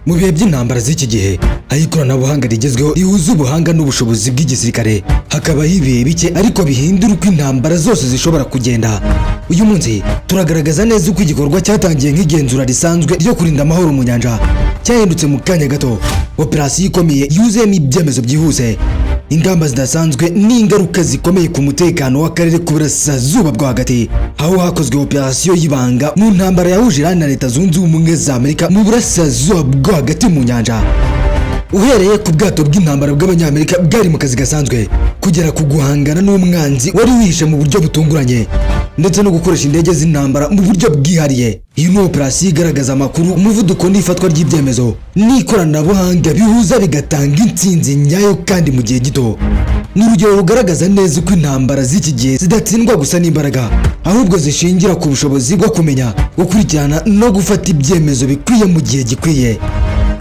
Mu bihe by'intambara z'iki gihe, aho ikoranabuhanga rigezweho rihuza ubuhanga n'ubushobozi bw'igisirikare, hakabaho ibihe bike ariko bihindura uko intambara zose zishobora kugenda. Uyu munsi turagaragaza neza uko igikorwa cyatangiye nk'igenzura risanzwe ryo kurinda amahoro mu nyanja cyahindutse mu kanya gato operasiyo ikomeye yuzuyemo ibyemezo byihuse, ingamba zidasanzwe n'ingaruka zikomeye ku mutekano w'akarere k'Uburasirazuba bwo Hagati, aho hakozwe operasiyo y'ibanga mu ntambara yahuje Iran na Leta Zunze Ubumwe za Amerika mu Burasirazuba bwo Hagati mu nyanja. Uhereye ku bwato bw'intambara bw'Abanyamerika bwari mu kazi gasanzwe, kugera ku guhangana n'umwanzi wari wihishe mu buryo butunguranye, ndetse no gukoresha indege z'intambara mu buryo bwihariye, iyi ni operasiyo igaragaza amakuru, umuvuduko n'ifatwa ry'ibyemezo n'ikoranabuhanga bihuza bigatanga intsinzi nyayo kandi mu gihe gito. Ni urugero rugaragaza neza uko intambara z'iki gihe zidatsindwa gusa n'imbaraga, ahubwo zishingira ku bushobozi bwo kumenya, gukurikirana no gufata ibyemezo bikwiye mu gihe gikwiye.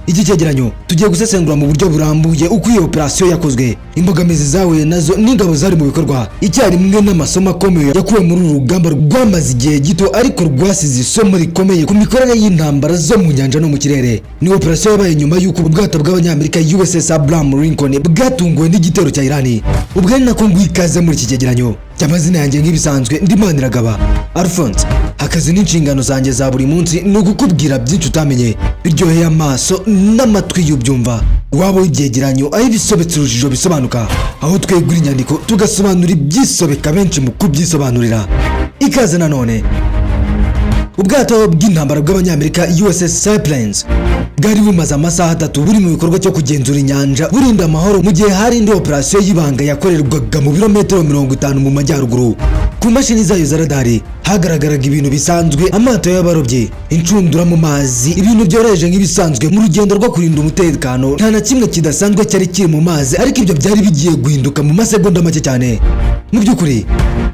Iki cyegeranyo tugiye gusesengura mu buryo burambuye uko iyo operasiyo yakozwe, imbogamizi zahuye nazo n'ingabo zari mu bikorwa icyarimwe, n'amasomo akomeye yakuwe muri uru rugamba rwamaze igihe gito ariko rwasize isomo rikomeye ku mikorere y'intambara zo mu nyanja no mu kirere. Ni operasiyo yabaye nyuma y'uko ubwato bw'Abanyamerika USS Abraham Lincoln bwatunguwe n'igitero cya Irani. Ubwo ari nako nguha ikaze muri iki cyegeranyo cy'amazina yanjye, nk'ibisanzwe ndi Maniragaba Alphonse. Akazi n'inshingano zanjye za buri munsi ni ugukubwira byinshi utamenye, biryoheye amaso n'amatwi y'ubyumva. Waba w'ibyegeranyo aho ibisobetse urujijo bisobanuka, aho twegura inyandiko tugasobanura ibyisobeka benshi mu kubyisobanurira. Ikaze nanone. Ubwato bw'intambara bw'Abanyamerika USS Sea bwari bumaze amasaha 3 buri mu bikorwa cyo kugenzura inyanja, burinda amahoro, mu gihe hari indi operasiyo y'ibanga yakorerwaga mu birometero 50 mu majyaruguru. Ku mashini zayo za radari hagaragaraga ibintu bisanzwe: amato y'abarobyi, inshundura mu mazi, ibintu byoroheje nk'ibisanzwe mu rugendo rwo kurinda umutekano. Nta na kimwe kidasanzwe cyari kiri mu mazi, ariko ibyo byari bigiye guhinduka mu masegonda make cyane. Mu by'ukuri,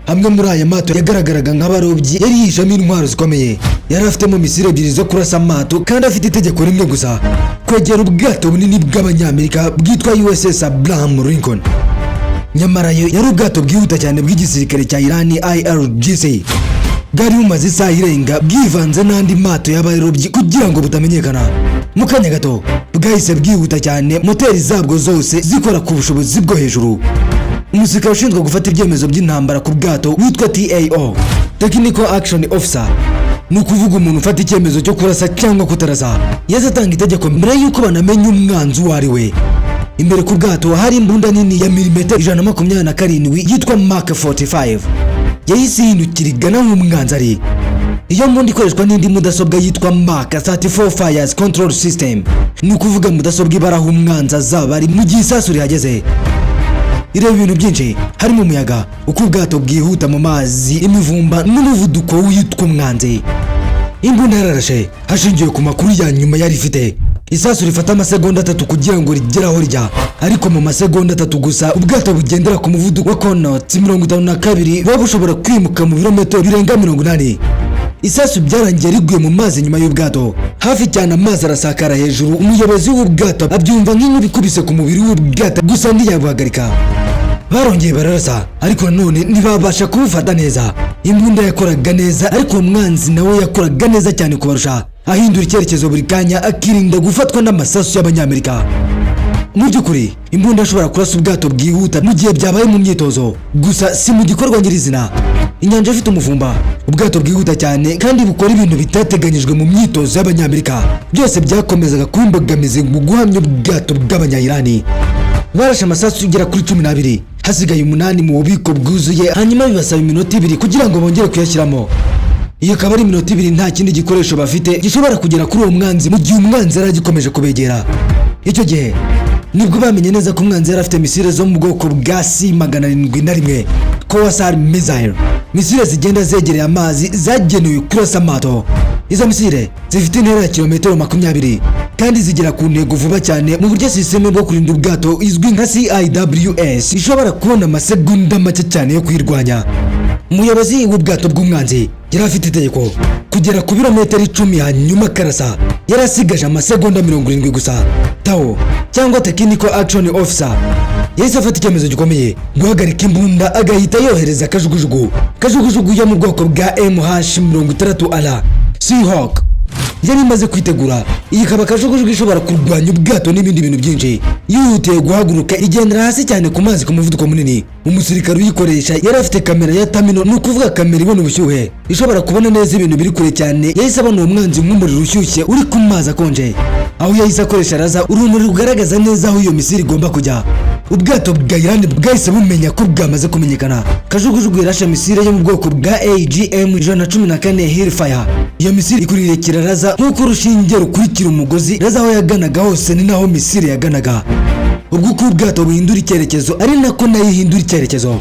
amwe muri aya mato yagaragaraga nk'abarobyi yari yihishemo intwaro zikomeye. Yari afitemo misile ebyiri zo kurasa amato kandi afite itegeko rimwe gusa: kwegera ubwato bunini bw'Abanyamerika bwitwa USS Abraham Lincoln. Nyamara yo yari ubwato bwihuta cyane bw'igisirikare cya Irani IRGC, bwari bumaze isaha irenga bwivanze n'andi mato y'abarobyi kugira ngo butamenyekana. Mu kanya gato bwahise bwihuta cyane, moteri zabwo zose zikora ku bushobozi bwo hejuru. Umusirikare ushinzwe gufata ibyemezo by'intambara ku bwato witwa TAO, Technical Action Officer, ni ukuvuga umuntu ufata icyemezo cyo kurasa cyangwa kutarasa, yahise atanga itegeko mbere y'uko banamenya umwanzi uwo ari we. Imbere ku bwato hari imbunda nini ya milimetero 127 yitwa Mark 45. Yahise ihindukira igana nk'umwanzi ari. Iyo mbunda ikoreshwa n'indi mudasobwa yitwa Mark 34 Fires Control System, ni ukuvuga mudasobwa ibara aho umwanzi azaba ari mu gihe isasu rihageze. Ireba ibintu byinshi harimo umuyaga, uko ubwato bwihuta mu mazi, imivumba n'umuvuduko w'uwitwa umwanzi. Imbunda yararashe hashingiwe ku makuru ya nyuma yari ifite. Isasu rifata amasegonda 3 kugira ngo rigere aho rijya, ariko mu masegonda 3 gusa ubwato bugendera ku muvuduko wa knots 52 buba bushobora kwimuka mu birometero birenga 80. Isasu byarangiye riguye mu mazi nyuma y'ubwato hafi cyane, amazi arasakara hejuru. Umuyobozi w'ubwato abyumva nk'inkuba ikubise ku mubiri w'ubwato, gusa ntiyabuhagarika. Barongeye bararasa, ariko nanone ntibabasha kubufata neza. Imbunda yakoraga neza, ariko uwo mwanzi nawe yakoraga neza cyane kubarusha, ahindura icyerekezo buri kanya, akirinda gufatwa n'amasasu y'Abanyamerika. Mu by'ukuri, imbunda ashobora kurasa ubwato bwihuta mu gihe byabaye mu myitozo gusa, si mu gikorwa nyirizina. Inyanja ifite umuvumba, ubwato bwihuta cyane kandi bukora ibintu bitateganyijwe mu myitozo y'Abanyamerika, byose byakomezaga kuba imbogamizi mu guhamya ubwato bw'Abanyayirani. Barashe amasasu ugera kuri 12, hasigaye 8 mu bubiko bwuzuye, hanyuma bibasaba iminota 2 kugira ngo bongere kuyashyiramo. Iyo akaba ari iminota 2 nta kindi gikoresho bafite gishobora kugera kuri uwo mwanzi mu gihe umwanzi yari agikomeje kubegera. Icyo gihe nibwo bamenye neza ko umwanzi yari afite misile zo mu bwoko bwa C 701 Kowsar missile, misile zigenda zegereye amazi zagenewe kurasa amato. Izo misile zifite intera ya kilometero 20 kandi zigera ku ntego vuba cyane, mu buryo sisiteme bwo kurinda ubwato izwi nka CIWS ishobora kubona amasegonda make cyane yo kuyirwanya. Umuyobozi w'ubwato bw'umwanzi yari afite itegeko: kugera ku birometero 10 hanyuma akarasa. Yari asigaje amasegonda 70 gusa. TAO cyangwa Technical Action Officer yahise afata icyemezo gikomeye: guhagarika imbunda, agahita yohereza kajugujugu, kajugujugu yo mu bwoko bwa MH 60 R Seahawk. Yari imaze kwitegura. Iyi ikaba kajugujugu ishobora kurwanya ubwato n'ibindi bintu byinshi. Yihutiye guhaguruka, igendera hasi cyane ku mazi ku muvuduko munini. Umusirikare uyikoresha yari afite kamera ya thermal, ni ukuvuga kamera ibona ubushyuhe, ishobora kubona neza ibintu biri kure cyane. Yahise abona uwo mwanzi nk'umuriro ushyushye uri ku mazi akonje, aho yahise akoresha laser, urumuri rugaragaza neza aho iyo misile igomba kujya. Ubwato bwa Iran bwahise bumenya ko bwamaze kumenyekana. Kajugujugu yarashe misile yo mu bwoko bwa AGM 114 Hellfire. Iyo misile ikurikira laser nk'uko urushinge rukurikira umugozi. Laser aho yaganaga hose ni naho misile yaganaga. Ubwo uko ubwato buhindura icyerekezo, ari nako nayo ihindura icyerekezo.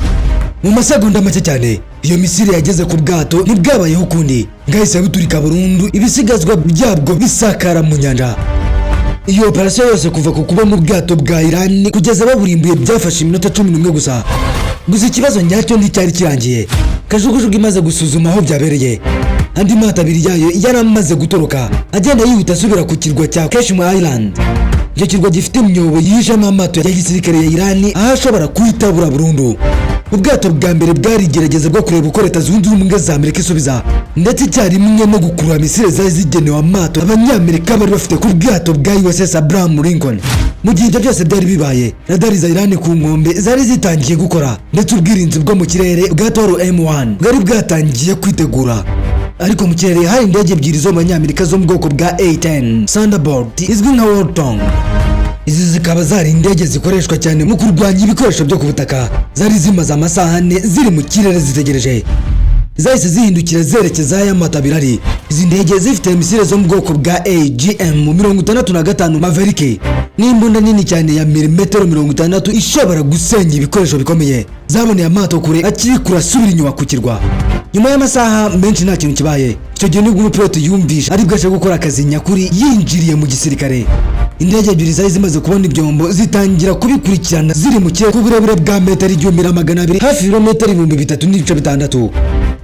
Mu masegonda make cyane iyo misile yageze ku bwato. Ntibwabayeho ukundi, bwahise buturika burundu, ibisigazwa byabwo bisakara mu nyanja. Iyo operasiyo yose, kuva ku kuba mu bwato bwa Iran kugeza baburimbuye, byafashe iminota 11 gusa. Gusa ikibazo nyacyo nticyari kirangiye. Kajugujugu imaze gusuzuma aho byabereye, andi mato abiri yayo yari amaze gutoroka, agenda yihuta asubira ku kirwa cya Qeshm Island. Icyo kirwa gifite imyobo yihishemo amato ya gisirikare ya Irani, aho ashobora kuhitabura burundu. Ubwato bwa mbere bwari igerageza bwo kureba uko Leta Zunze Ubumwe za Amerika isubiza, ndetse icyarimwe no gukurura misile zari zigenewe amato Abanyamerika bari bafite ku bwato bwa USS Abraham Lincoln. Mu gihe ibyo byose byari bibaye, radari za Irani ku nkombe zari zitangiye gukora, ndetse ubwirinzi bwo mu kirere bwa Tor M1 bwari bwatangiye kwitegura. Ariko mu kirere hari indege ebyiri zo mu Banyamerika zo mu bwoko bwa A-10 Thunderbolt, izwi nka Warthog. Izi zikaba zari indege zikoreshwa cyane mu kurwanya ibikoresho byo ku butaka. Zari zimaze amasaha 4 ziri mu kirere zitegereje. Zahise zihindukira zerekeza aho amato abiri ari. Izi ndege zifite misile zo mu bwoko bwa AGM 65 Maverick, n'imbunda nini cyane ya milimetero 60 ishobora gusenya ibikoresho bikomeye. Zaboneye amato kure akiri kure asubira inyuma ku kirwa. Nyuma y'amasaha menshi nta kintu kibaye, icyo gihe nibwo umupilote yumvishe ari bwashe gukora akazi nyakuri, yinjiriye mu gisirikare. Indege ebyiri zari zimaze kubona ibyombo zitangira kubikurikirana ziri mu kirere ku burebure bwa metero 1200, hafi ibirometero 3,600.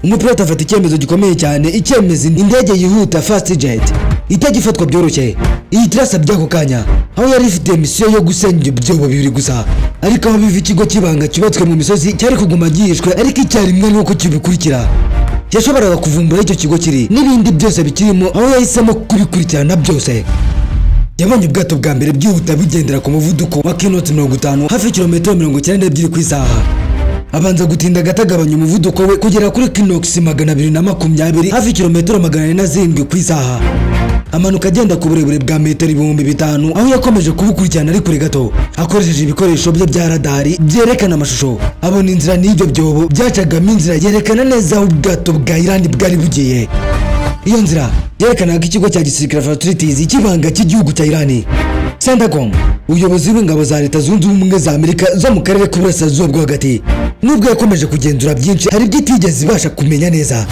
Umupilote afata icyemezo gikomeye cyane, icyemezo indege yihuta, fast jet, itajya ifatwa byoroshye. Iyi tirasa by'ako kanya, aho yari ifite misiyo yo gusenya ibyobo bibiri gusa, ariko aho biva ikigo cy'ibanga cyubatswe mu misozi cyari kuguma gihishwe, ariko icyarimwe nuko kibikurikira yashoboraga kuvumbura icyo kigo kiri n'ibindi byose bikirimo, aho yahisemo kubikurikirana byose. Yabonye ubwato bwa mbere bwihuta bugendera ku muvuduko wa knots 50, hafi kilometero 92 ku isaha. Abanza gutinda gato, agabanya umuvuduko we kugera kuri knots 220, hafi kilometero 407 ku isaha. Amanuka agenda ku burebure bwa metero 5000, aho yakomeje kubukurikirana ari kure gato. Akoresheje ibikoresho bye bya radari byerekana amashusho, abona inzira n'ibyo byobo byacagamo. Inzira yerekana neza aho ubwato bwa Irani bwari bugiye. Iyo nzira yerekanaga ikigo cya gisirikare, facilities cy'ibanga cy'igihugu cya Irani, CENTCOM, ubuyobozi bw'ingabo za Leta Zunze Ubumwe za Amerika zo mu karere k'Uburasirazuba bwo Hagati. Nubwo yakomeje kugenzura byinshi, hari ibyo itigeze ibasha kumenya neza.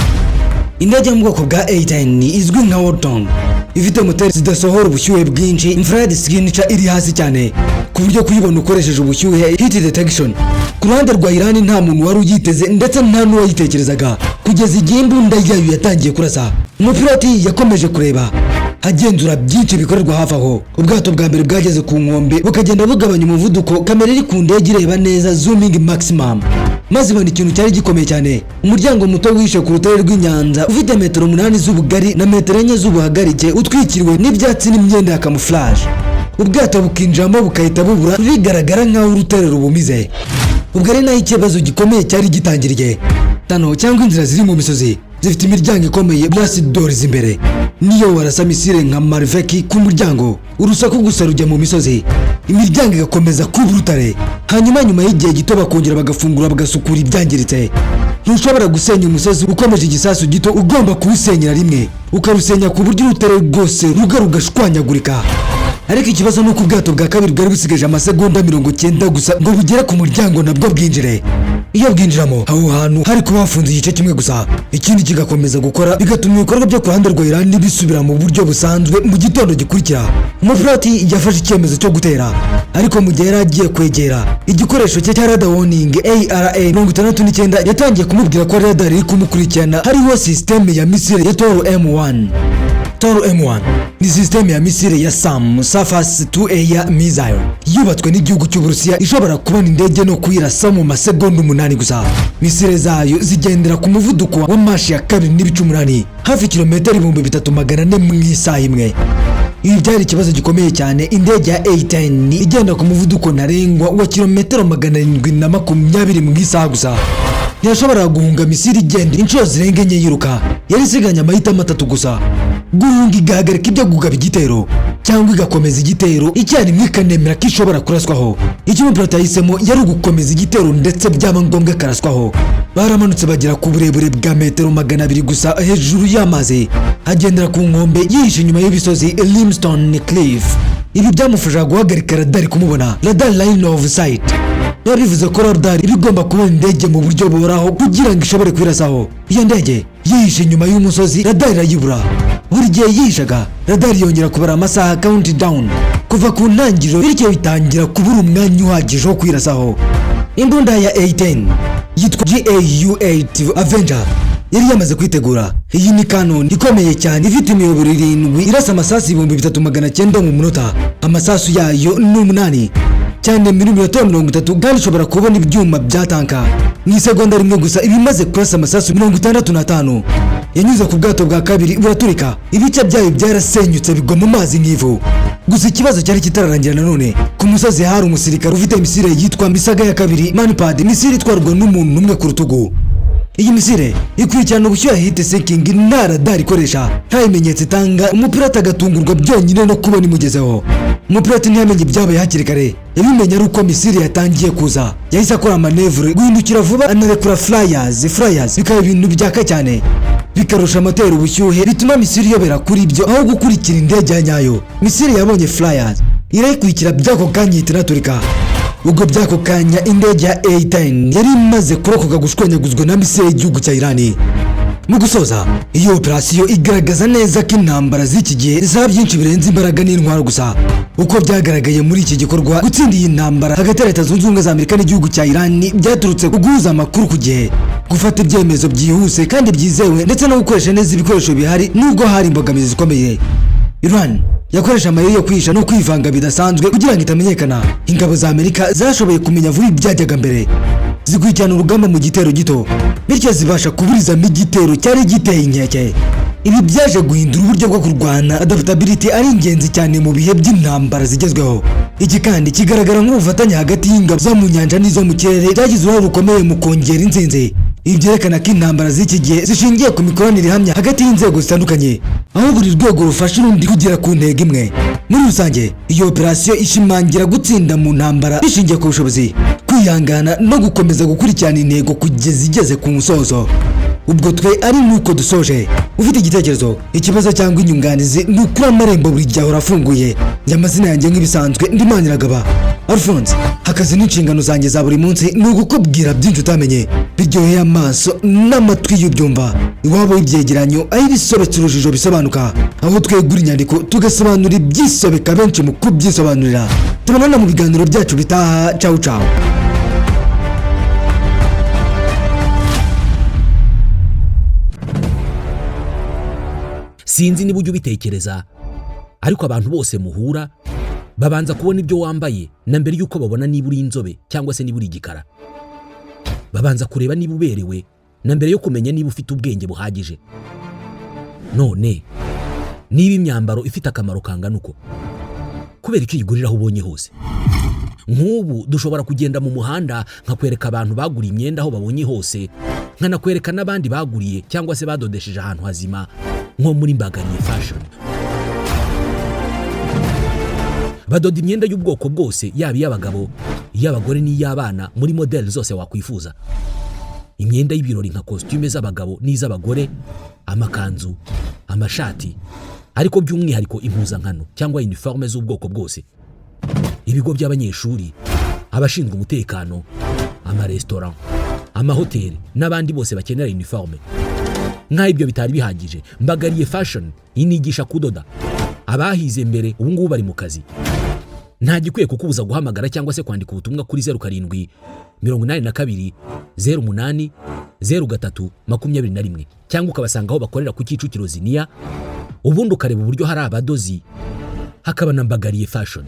Indege yo mu bwoko bwa A-10 izwi nka Warthog ifite moteri zidasohora ubushyuhe bwinshi, infrared signature iri hasi cyane, ku buryo kuyibona ukoresheje ubushyuhe, heat detection. Ku ruhande rwa Irani nta muntu wari uyiteze, ndetse nta n'uwayitekerezaga kugeza igihe imbunda yayo yatangiye kurasa. Umupiloti yakomeje kureba, agenzura byinshi bikorerwa hafi aho. Ubwato bwa mbere bwageze ku nkombe, bukagenda bugabanya umuvuduko. Kamera iri ku ndege ireba neza, zooming maximum, maze ibona ikintu cyari gikomeye cyane: umuryango muto wihishe ku rutare rw'inyanja, ufite metero 8 z'ubugari na metero 4 z'ubuhagarike, utwikiriwe n'ibyatsi n'imyenda ya camouflage. Ubwato bukinjiramo bukahita bubura, bigaragara nk'aho urutare rubumize. Ubwo ari naho ikibazo gikomeye cyari gitangiriye. Tunnel cyangwa inzira ziri mu misozi zifite imiryango ikomeye, blast doors imbere. Niyo warasa misile nka Maverick ku muryango, urusaku gusa rujya mu misozi, imiryango igakomeza kuba urutare. Hanyuma nyuma y'igihe gito bakongera bagafungura, bagasukura ibyangiritse. Ntushobora gusenya umusozi ukomeje igisasu gito, ugomba kuwusenyera rimwe, ukarusenya ku buryo urutare rwose ruga rugashwanyagurika. Ariko ikibazo ni uko ubwato bwa kabiri bwari busigaje amasegonda 90 gusa ngo bugere ku muryango nabwo bwinjire. Iyo bwinjiramo, aho hantu hari kuba hafunze igice kimwe gusa, ikindi kigakomeza gukora, bigatuma ibikorwa byo ku ruhande rwa Iran bisubira mu buryo busanzwe mu gitondo gikurikira. Umupiloti yafashe icyemezo cyo gutera, ariko mu gihe yari agiye kwegera, igikoresho cye cya radar warning ARA 69 yatangiye kumubwira ko radar iri kumukurikirana, hariho sisiteme ya misile ya Tor M1. Tor M1 ni sisiteme ya misile ya SAM, Surface to Air Missile, yubatswe n'igihugu cy'Uburusiya, ishobora kubona indege no kuyirasa mu masegonda 8 gusa. Misile zayo zigendera ku muvuduko wa Mach ya 2.8, hafi kilometero 3400 mu isaha imwe. Ibi byari ikibazo gikomeye cyane. Indege ya A10 igenda ku muvuduko ntarengwa wa kilometero 720 mu isaha gusa ntiyashoboraga guhunga misile igenda inshuro zirenga enye yiruka. Yari isiganye amahitamo atatu gusa: guhunga igahagarika ibyo kugaba igitero, cyangwa igakomeza igitero icyarimwe ikanemera ko ishobora kuraswaho. Icyo umupilote yahisemo yari ugukomeza igitero, ndetse byaba ngombwa akaraswaho. Baramanutse bagera ku burebure bwa metero 200 gusa hejuru y'amazi, agendera ku nkombe yihishe inyuma y'imisozi Limestone Cliff. Ibi byamufasha guhagarika radari kumubona, radar line of sight. Biba bivuze ko radar iba igomba kubona indege mu buryo buhoraho kugira ngo ishobore kwirasaho. Iyo ndege yihishe inyuma y'umusozi, radar irayibura. Buri gihe yihishaga, radar yongera kubara amasaha, count down, kuva ku ntangiriro, bityo bitangira kubura umwanya uhagije wo kwirasaho. Imbunda ya A10 yitwa GAU-8 Avenger yari yamaze kwitegura. Iyi ni canon ikomeye cyane ifite imiyoboro irindwi irasa amasasu 3900 mu munota. Amasasu yayo ni 8 cyane milimetero 30, kandi ishobora kubona ibyuma bya tanka. Mu isegonda rimwe gusa iba imaze kurasa amasasu 65. Yanyuze ku bwato bwa kabiri buraturika, ibice byayo byarasenyutse bigwa mu mazi nk'ivu. Gusa ikibazo cyari kitararangira. Nanone ku musozi hari umusirikare ufite misile yitwa Misaga ya kabiri Manpad, misile itwarwa n'umuntu umwe ku rutugu. Iyi misile ikurikirana ubushyuhe, heat seeking, nta radari ikoresha, nta bimenyetso itanga. Umupiloti agatungurwa byonyine no kubona imugezeho. Umupiloti ntiyamenye ibyabaye hakiri kare, yabimenye ari uko misile yatangiye kuza. Yahise akora manœuvre, guhindukira vuba, anarekura flares. Flares bikaba ibintu byaka cyane bikarusha moteri ubushyuhe, bituma misile iyobera kuri byo aho gukurikira indege ya nyayo. Misile yabonye flares irayikurikira, by'ako kanya ihita inaturika. Ubwo by'ako kanya indege ya A10 yari imaze kurokoka gushwanyaguzwa na misile y'igihugu cya Irani. Mu gusoza, iyo operasiyo igaragaza neza ko intambara z'iki gihe zisaba byinshi birenze imbaraga n'intwaro gusa. Uko byagaragaye muri iki gikorwa, gutsinda iyi ntambara hagati ya Leta Zunze Ubumwe za Amerika n'igihugu cya Irani byaturutse ku guhuza amakuru ku gihe, gufata ibyemezo byihuse kandi byizewe, ndetse no gukoresha neza ibikoresho bihari nubwo hari imbogamizi zikomeye. Iran yakoresha amayeri yo kwihisha no kwivanga bidasanzwe kugira ngo itamenyekana. Ingabo za Amerika zashoboye kumenya vuba ibyajyaga mbere, zikurikirana urugamba mu gitero gito, bityo zibasha kuburizamo igitero cyari giteye inkeke. Ibi byaje guhindura uburyo bwo kurwana. Adaptability ari ingenzi cyane mu bihe by'intambara zigezweho. Iki kandi kigaragara nk'ubufatanye hagati y'ingabo zo mu nyanja n'izo mu kirere byagize uruhare rukomeye mu kongera intsinzi. Ibi byerekana ko intambara z'iki gihe zishingiye ku mikoranire ihamya hagati y'inzego zitandukanye, aho buri rwego rufasha urundi kugera ku ntego imwe. Muri rusange, iyo operasiyo ishimangira gutsinda mu ntambara bishingiye ku bushobozi, kwihangana no gukomeza gukurikirana intego kugeza igeze ku musozo. Ubwo twe ari nuko dusoje. Ufite igitekerezo, ikibazo cyangwa inyunganizi, ni ukuri amarembo buri gihe ahora afunguye. Njye amazina yanjye nk'ibisanzwe ndi Maniragaba Alphonse. Akazi n'inshingano zanjye za buri munsi ni ugukubwira byinshi utamenye, biryoheye amaso n'amatwi y'ubyumva. Iwabo w'ibyegeranyo, aho ibisobetse urujijo bisobanuka, aho twegura inyandiko tugasobanura ibyisobeka benshi mu kubyisobanurira. Tubonana mu biganiro byacu bitaha. Cawu cawu. Sinzi niba ujya ubitekereza, ariko abantu bose muhura babanza kubona ibyo wambaye na mbere y'uko babona niba uri inzobe cyangwa se niba uri igikara. Babanza kureba niba uberewe na mbere yo kumenya niba ufite ubwenge buhagije. None niba imyambaro ifite akamaro kangana uko, kubera icyo uyigurira aho ubonye hose? Nk'ubu dushobora kugenda mu muhanda nkakwereka abantu baguriye imyenda aho babonye hose, nkanakwereka n'abandi baguriye cyangwa se badodesheje ahantu hazima, nko muri Mbaganiye Fashion. Badoda imyenda y'ubwoko bwose, yaba iy'abagabo, iy'abagore n'iy'abana, muri modeli zose wakwifuza. Imyenda y'ibirori nka kositime z'abagabo n'iz'abagore, amakanzu, amashati, ariko by'umwihariko impuzankano cyangwa uniforme z'ubwoko bwose, ibigo by'abanyeshuri, abashinzwe umutekano, amaresitora, amahoteli n'abandi bose bakenera uniforme. Nk'aho ibyo bitari bihagije, Mbagariye Fashion inigisha kudoda. Abahize mbere ubu ngubu bari mu kazi. Nta gikwiye kukubuza guhamagara cyangwa se kwandika ubutumwa kuri 0782 08 03 21, cyangwa ukabasanga aho bakorera ku Kicukiro Ziniya. Ubundi ukareba uburyo hari abadozi, hakaba na Mbagariye Fashion.